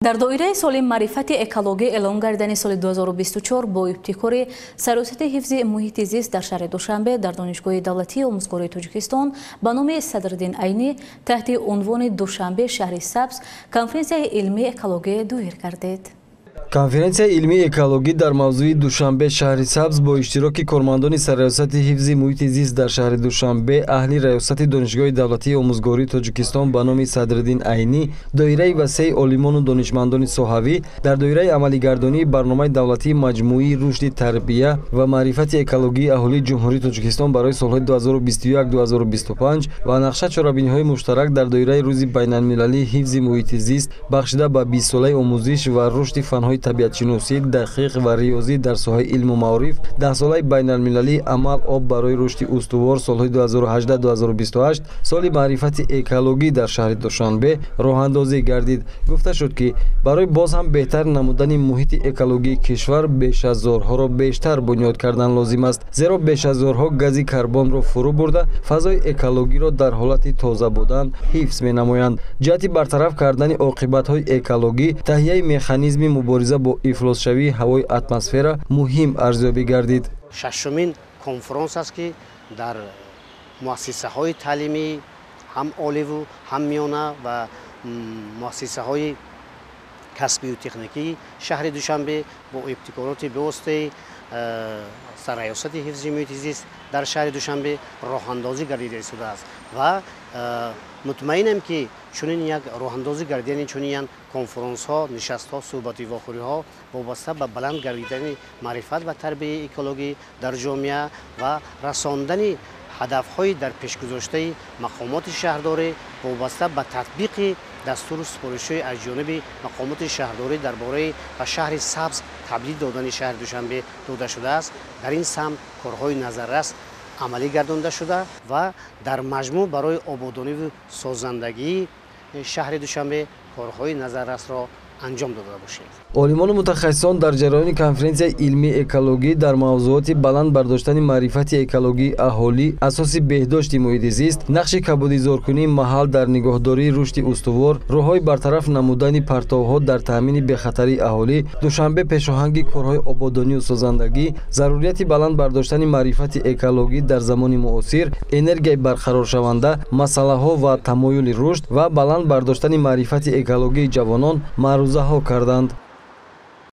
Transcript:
Дар доираи соли маърифати экологӣ эълон гардидани соли 2024 бо ибтикори Сарраёсати ҳифзи муҳити зист дар шаҳри Душанбе дар Донишгоҳи давлатии омӯзгории Тоҷикистон ба номи Садриддин Айнӣ таҳти унвони «Душанбе шаҳри сабз» конференсияи илмии экологӣ доир гардид. Конференсияи илмии экологӣ дар мавзӯи «Душанбе шаҳри сабз» бо иштироки кормандони Сарраёсати ҳифзи муҳити зист дар шаҳри Душанбе, аҳли раёсати Донишгоҳи давлатии омӯзгории Тоҷикистон ба номи Садриддин Айнӣ, доираи васеи олимону донишмандони соҳавӣ дар доираи амалигардонии барномаи давлатии маҷмӯии рушди тарбия ва маърифати экологии аҳолии Ҷумҳурии Тоҷикистон барои солҳои 2021-2025 ва нақша чорабиниҳои муштарак дар доираи Рӯзи байналмилалии ҳифзи муҳити зист, бахшида ба 20-солаи омӯзиш ва рушди фанҳои табиатшиносӣ, дақиқ ва риёзӣ дар соҳаи илму маориф, 10-солаи байналмилалии амал «Об барои рушди устувор» солҳои 2018-2028, соли маърифати экологӣ дар шаҳри Душанбе роҳандозӣ гардид. Гуфта шуд, ки барои боз ҳам беҳтар намудани муҳити экологии кишвар бешазорҳоро бештар бунёд кардан лозим аст, зеро бешазорҳо гази карбонро фурӯ бурда, фазои экологиро дар ҳолати тоза будан ҳифз менамоянд. Ҷиҳати бартараф кардани оқибатҳои экологӣ таҳияи механизми мубориза бо ифлосшавии ҳавои атмосфера муҳим арзёбӣ гардид. Шашумин конфронс аст, ки дар муассисаҳои таълимӣ, ҳам оливу ҳам миёна ва муассисаҳои касбию техникии шаҳри Душанбе бо ибтикороти бевоситаи Сарраёсати ҳифзи муҳити зист дар шаҳри Душанбе роҳандозӣ гардида истодааст ва мутмаинам, ки чунин як роҳандозӣ гардидани чунин конфронсҳо, нишастҳо, суҳбати вохӯриҳо вобаста ба баланд гардидани маърифат ва тарбияи экологӣ дар ҷомеа ва расондани ҳадафҳои дар пешгузоштаи мақомоти шаҳрдорӣ вобаста ба татбиқи дастуру супоришҳои аз ҷониби мақомоти шаҳрдорӣ дар бораи ба шаҳри сабз табдил додани шаҳри Душанбе дода шудааст, дар ин самт корҳои назаррас амалӣ гардонда шуда ва дар маҷмӯъ барои ободониву созандагии шаҳри Душанбе корҳои назаррасро анҷом дода бошем. Олимону мутахассисон дар ҷараёни конференсияи илмии экологӣ дар мавзӯоти баланд бардоштани маърифати экологии аҳолӣ, асоси беҳдошти муҳити зист, нақши кабудизоркунии маҳал дар нигоҳдории рушди устувор, роҳҳои бартараф намудани партовҳо дар таъмини бехатарии аҳолӣ, Душанбе пешоҳанги корҳои ободонию созандагӣ, зарурияти баланд бардоштани маърифати экологӣ дар замони муосир, энергияи барқароршаванда, масъалаҳо ва тамоюли рушд ва баланд бардоштани маърифати экологии ҷавонон маърузаҳо карданд.